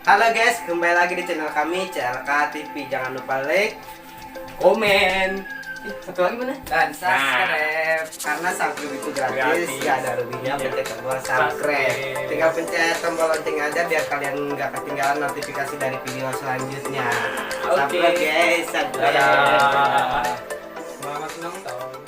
Halo guys, kembali lagi di channel kami CLK TV. Jangan lupa like, Komen. Ih, satu lagi mana? Dan subscribe. Karena subscribe itu gratis, Gratis. Gak ada ruginya Iya. pencet tombol subscribe. Subscribe. Tinggal pencet tombol lonceng aja biar kalian nggak ketinggalan notifikasi dari video selanjutnya. Oke. Subscribe guys, subscribe. Dadah. Selamat nonton.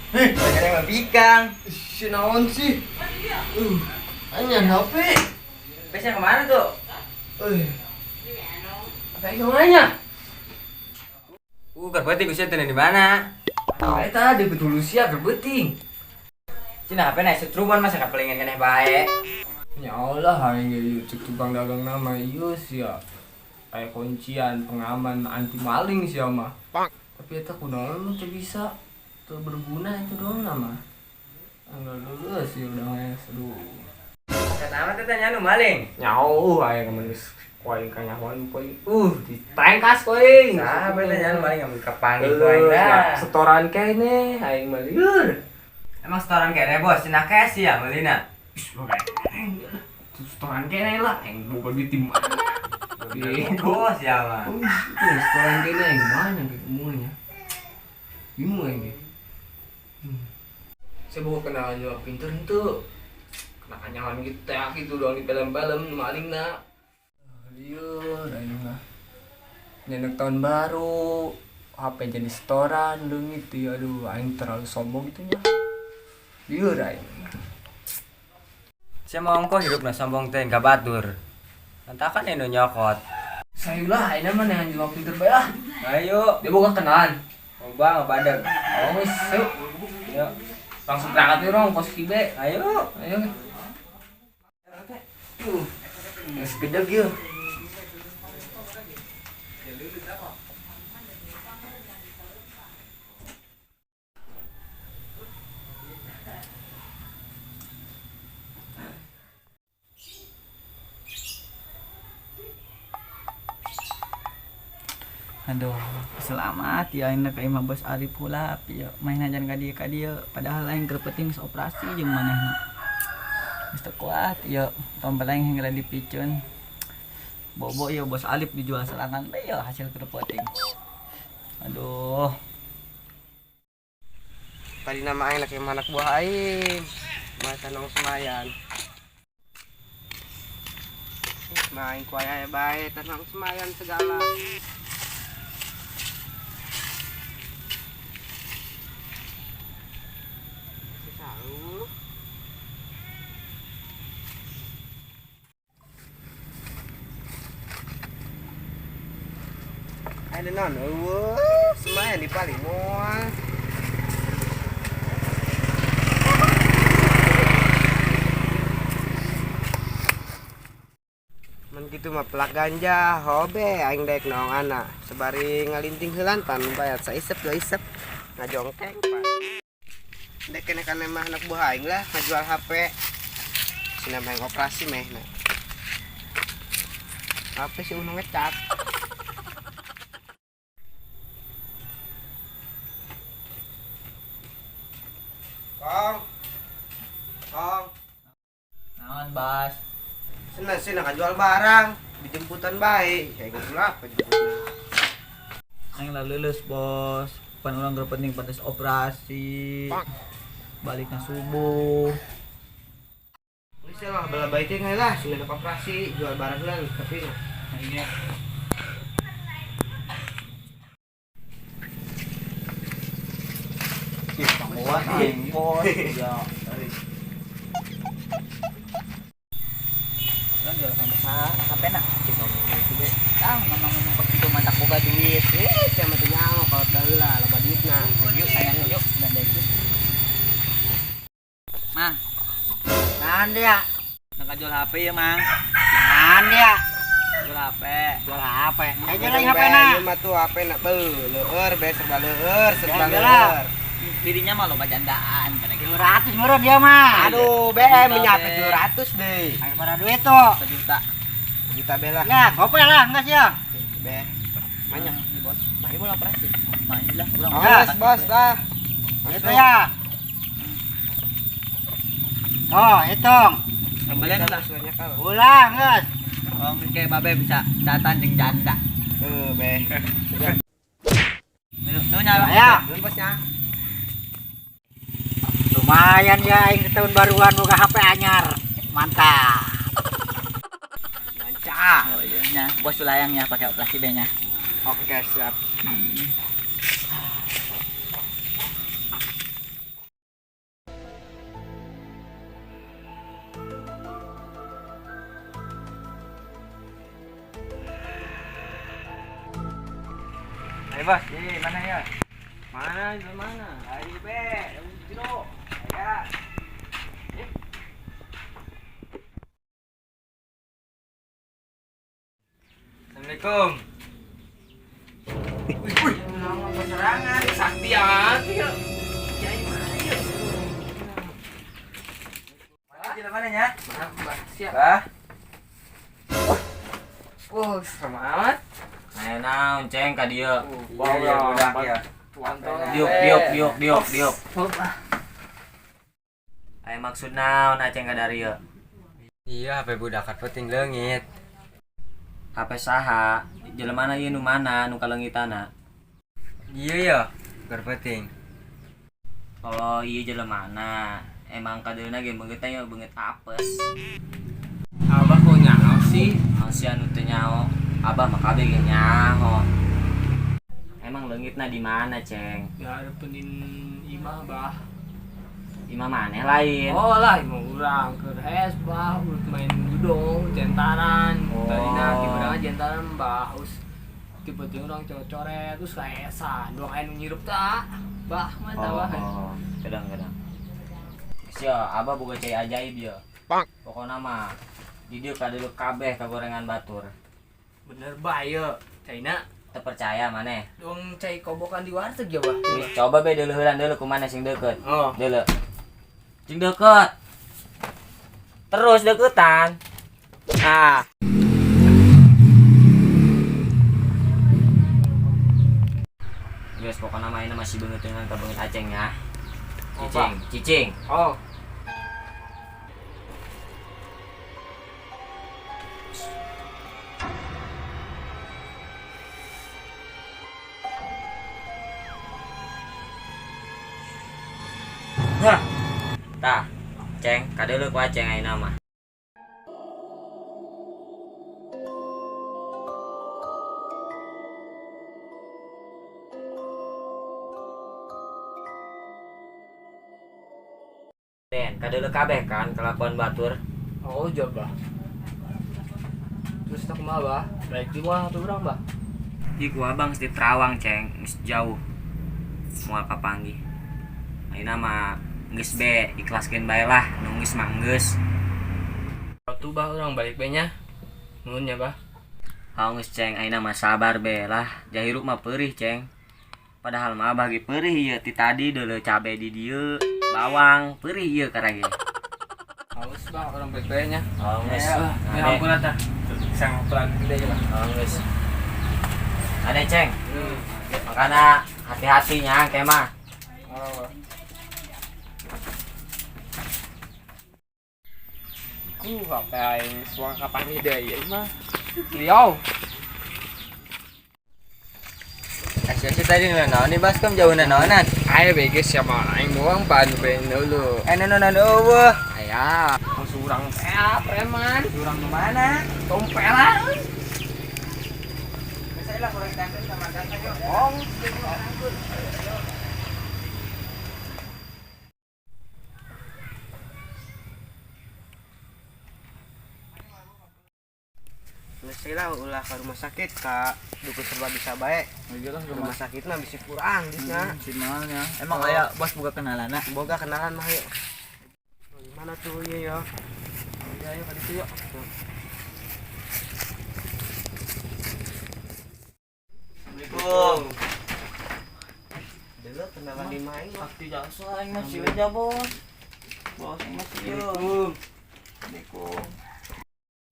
Banyak yang bikang. Si naon sih? Anyan HP. Biasanya kemana tuh? Eh. Apa yang nanya? Kerbeting gue di mana? Eta tadi betul sia kerbeting. Cina HP naik setruman masa kepelingan keneh bae. Ya Allah, aing ge cek tukang dagang nama ieu sia. Kayak kuncian pengaman anti maling sia mah. Tapi eta kunaon teu bisa. Teu berguna itu doang nama. Enggak lulus sih udah geus. Aduh. Kata amat teh nu maling. Nyauh aing mah geus ku aing kanyahoan ku aing. Ditengkas ku aing. Nah, apa teh nu maling ngambil kapanggih ku aing Leuh, dah. setoran kene aing mah lieur. Emang setoran kene bos, cina cash ya meulina. Ih, aing setoran kene lah, aing boga duit di mana? Bos ya mah. Oh, itu setoran kene aing mana gitu umurnya. Bingung aing ge. Saya bawa kenalan juga pinter itu. Kena kanyawan gitu teh gitu doang di film-film maling na. Lieur aing mah. Nyenek tahun baru, HP jadi setoran leungit ya, aduh aing terlalu sombong gitu nya. Lieur aing. Saya mau ongkoh hidup na sombong teh enggak batur. Lantakan anu nyokot. Sayulah aing mah neangan jelema pinter bae lah. Ayo, Dia boga kenalan. loba ngebadeg. Oh, wis, yuk. Yuk. Langsung berangkat yuk rong kos kibe. Ayo. Ayo. Tuh. Geus gedeg yeuh. Aduh, selamat ya aing ka imah Bos Arif heula ya main ajan ka dieu ka dieu padahal aing keur penting geus operasi jeung manehna. Geus teu kuat ya, tombol aing heula dipiceun. Bobo ya Bos Alif dijual serangan bae ya hasil keur penting. Aduh. Tadi nama aing laki anak buah aing. Masa nong semayan. Main ku aya bae tenang semayan segala. Tahu. Ada non, eueuh, semayan di paling moal. Men gitu mah pelak ganja, hobe aing daek naong anak. Sebari ngalinting heulan pan bayar saisep dua isep ngajongkeng pan. Dek kene kan mah anak buah aing lah ngajual HP. Sina mah operasi meh nah. HP si Uno ngecat. Kong. Kong. Naon, Bas? Senang sih nak jual barang dijemputan baik. Kayak gitu lah apa jemputnya. Aing lah lulus, Bos. Pan urang keur penting pantes operasi. Balikna subuh. Bisa lah bela baik teh lah, sudah ada operasi jual barang lah tapi Aing ih kuat aing, Bos. Ya. jual kan HP na. Tah, ngomong-ngomong begitu mantak boga duit. Eh, siapa tuh nyaho kalau baheula loba duitna. Yuk, saya yuk, dan dari Mang, Naon dia? nak jual HP ya, Mang. Naon dia? Jual HP. Jual HP. Ayo jual lagi HP na. Ieu mah tuh HP na beuh, leueur be serba leueur, serba Ya, lah. leueur. Dirinya mah loba jandaan kada gitu. 200 meureun dia mah. Aduh, be menyape 700 deh. Ayo para duit tuh. Sejuta. Juta be lah. Ya, gope lah enggak sih ya. Be. Banyak. Iya, Bos. Mahi mau operasi. Main lah urang. Bos, bos lah. Itu ya. Oh, hitung. Kembalian lah. Ulang, geus. Oh, kayak babe bisa catatan jeung janda. Tuh, be. Nu nyala. Ayo. Belum bosnya. Lumayan ya aing tahun baruan boga HP anyar. Mantap. Lancar. Oh iya nya, bos layang ya pakai operasi be nya. Oke, siap. Ayo bos, di mana ya? Mana itu mana? Ayo be, yang jero. Ayo. Assalamualaikum. Serangan sakti amat ya. Mana mana nya? Bah, siap. Bah. Wah, serem amat. Ayo naon ceng ka dieu. Iya, budak ya. Tuan tuh. Diuk diuk diuk diuk diuk. Ayo maksud naon aceng ka darieu? Iya, HP budak penting leungit. HP saha? Jelemana ieu nu mana nu kaleungitana? Iya ya, keur penting. Oh iya jelemana. Emang kadeuna ge beungeut teh beungeut apes. Abah kok nyaho sih? Naon sia nu teu nyaho? Abah mah kabeh ge nyaho. Emang leungitna di mana, Ceng? Ya ada penin imah, Bah. Imah maneh lain. Oh lah, imah urang keur hes, Bah, urut main dudong, jentaran. Oh. Tadina tiba jentaran, Bah. Us tiba-tiba urang coret terus kaesan. Doang aya nu nyirup tah. Bah, mantap, Oh, Bah. oh. Kedang-kedang. Sia, abah boga cai ajaib ya. Pak. Pokona mah di dieu kadeuleu kabeh kagorengan batur. Bener bah ye. Caina Teu percaya maneh. dong cai kobokan di warteg ya, Bah. Geus coba be deuleuheulan deuleu kumaha sing deukeut. Oh. Deuleu. Sing deukeut. Terus deuketan. Ah. Guys, pokoknya mainnya masih banget dengan kabanget aceng ya. Oh, Cicing, cicing. Oh. Hah. Tah, ceng, kadeuleu ku aceng ayeuna mah. Den, kadeuleu kabeh kan kelakuan batur. Oh, iya, Bah. Terus tak kumaha, Bah? Balik di mah atuh urang, Bah. Ih, ku abang di Terawang, ceng, geus jauh. Moal kapanggih. Ayeuna mah geus be ikhlaskeun bae lah, nu geus mah geus. Atuh, Bah, urang balik be nya. Nuhun ya, Bah. Haung geus ceng, ayeuna mah sabar be lah. Jahirup mah peurih, ceng. Padahal mah abah ge peurih ieu ti tadi deuleu cabe di dieu, bawang, peurih ieu karage. Haus, Bah, urang balik be nya. Oh, geus. Ya Ade. ampun atuh. Sang pelan gede lah. Oh, geus. Ade, ceng. Makana hati-hati nya engke mah. Oh. Apa aing suang kapan ide ieu mah. Liau. Asyik tadi naon nih baskom jauh naonan. Ayo bege siapa aing doang pan ben dulu. Eh naon eueuh. Aya, musuh urang teh preman. Urang nu mana? Tompelan. Saya lah kurang tempe sama ganteng. Oh. Geus lah, ulah ke rumah sakit, ka dukun serba bisa bae. Iya lah. Rumah sakit mah bisi kurang duitna. Si mahalnya. Emang Oh. aya bos boga kenalan? Boga kenalan mah, yuk. Gimana tuh, iya ya? Iya, ayo ka ditu yuk. Assalamualaikum. Dulu kenalan di main mah. Sakti jasa aing mah sieun ya, Bos. Bos aing mah sieun. Assalamualaikum.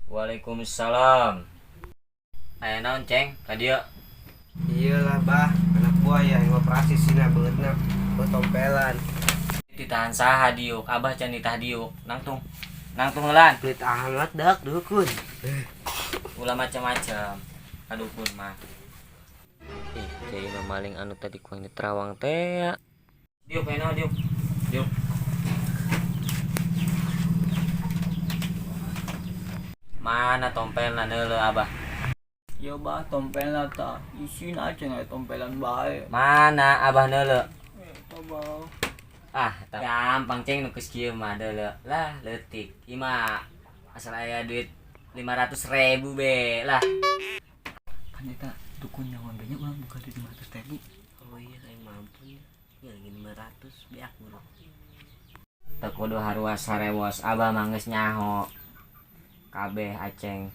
Waalaikumsalam. Aya naon, Ceng? Ka dieu? Iyalah bah, anak buah ya yang operasi sina beungeutna tompelan. Ditahan saha diuk? Abah can ditah diuk. Nangtung. Nangtung heulan. Pelit amat dak dukun. Ulah macam-macam. Ka dukun mah. Ih, jadi mah maling anu tadi ku di terawang teh ya. Diuk aya naon diuk? Diuk. Mana tompelna neuleuh Abah? Ya bah, tompelan ta. Isin aja nggak tompelan bae. Mana Abah neuleuh? Eta bah. Ah, gampang, Ceng, nu geus kieu mah deuleu. Lah, leutik. Ieu mah asal aya duit 500 ribu be lah. Kan eta dukun nyawan banyak urang buka di 500 ribu. Oh iya, saya mampu ya. Ya 500 beak bro. Teu kudu haruas harewos, Abah mah geus nyaho. Kabeh Aceng.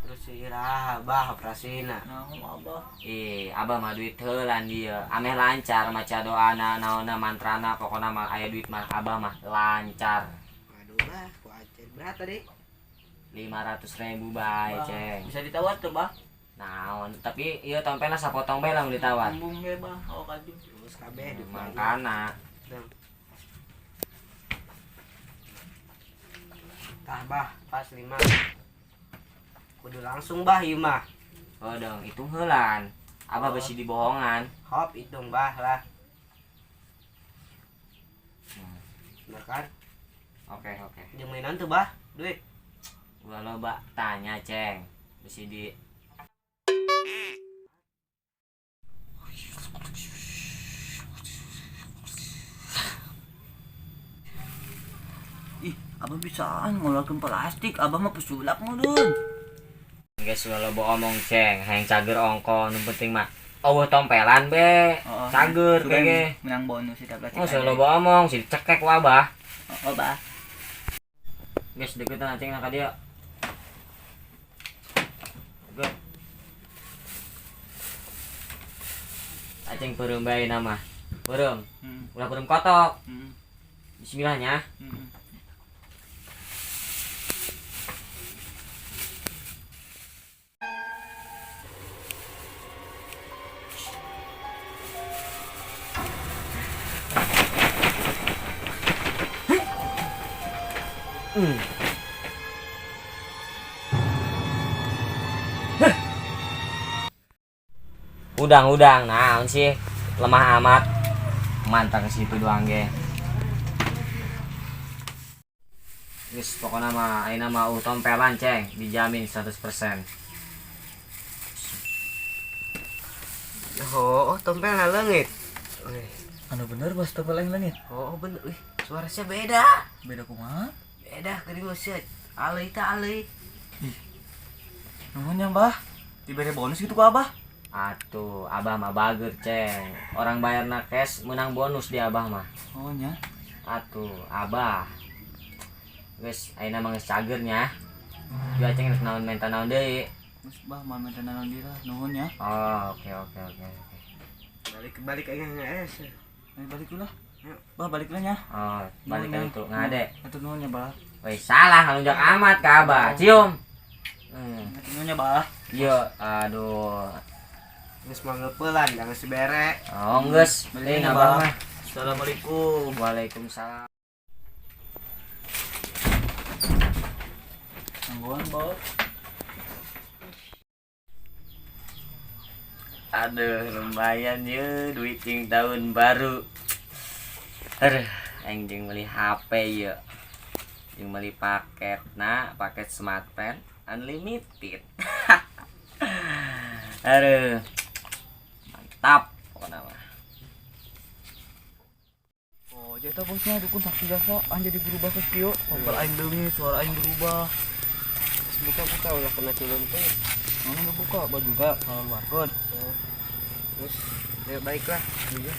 Terus iraha bah operasina? Nah, abah. Ih, Abah mah duit heulan dieu. Ameh lancar maca doana, naonna, mantrana, pokona mah aya duit mah Abah mah lancar. Aduh bah, ku Aceh berat tadi. 500 ribu bae, Ceng. Bisa ditawar tuh, bah. Naon, tapi ieu tompelna sapotong bae lamun ditawar. Embung ge, bah, awak aja. Terus kabeh duit banyak. Mangkana. Tah bah, pas 5. Kudu langsung bah ieu mah. Oh dong, hitung heulan. Abah besi dibohongan. Hop, hitung bah lah. Bener kan? Oke. Jeung mainan tuh bah, duit. Ulah loba tanya, Ceng. Besi di Ih, abah bisaan ngeluarkan plastik, abah mah pesulap meureun. Geus ulah loba omong, Ceng. Hayang cager ongko, nu penting mah eueuh tompelan be. Oh, Cager sugan kege. menang bonus eta plastik. Oh, ulah loba omong, si dicekek ku Abah. Oh, bah. Geus deukeutan Aceng na ka dieu. Deket. Aceng peureum bae nama. Peureum. Ulah peureum kotok. Bismillahnya. Udang-udang, naon sih? Lemah amat. Mantap ke situ doang ge. Geus pokona mah ayeuna mah tompelan, Ceng, dijamin 100%. Oh, tompel leungit. Wih. Anu bener bos tompel aing leungit. Oh, bener. Wih, suaranya beda. Beda kumaha? Beda geuning mah sia. Aleuy tah aleuy. Ih. Nuhun ya, Bah. Dibere bonus gitu ku Abah. Atuh, Abah mah bager, Ceng. Orang bayarna cash menang bonus di Abah mah. Oh nya. Atuh, Abah. Geus ayeuna mah geus cager nya. Juga Aceng rek naon menta naon deui. Geus bah, moal menta naon deui lah. Nuhun ya. Oh, oke. Balik balik aing es. Ayo balik lah. Bah, balik lah nya. Oh, balik Nuhun ka ya. itu ngade. Atur nuhun ya, Bah. Weh, salah ngalunjak amat ka Abah. Cium. Atur nuhun ya, Bah. Iya, aduh. Geus mah ngeupelan, jangan si bere. Oh, geus. Balik Teuing ya, Abah Bah. mah. Assalamualaikum. Waalaikumsalam. Tangguhan, Bos. Aduh, lumayan ya duit jeung tahun baru. Aduh, aing jeung meuli HP ya. Jeung meuli paket, nah, paket smartphone unlimited. Aduh. Mantap pokoknya mah. Oh, jadi bosnya dukun sakti jasa, aing jadi berubah ke kieu. Tompel aing leungit, suara aing berubah. Buka-buka ulah kena culun tuh. Mana nggak buka baju juga kalau luar. Terus ya baiklah. Iya.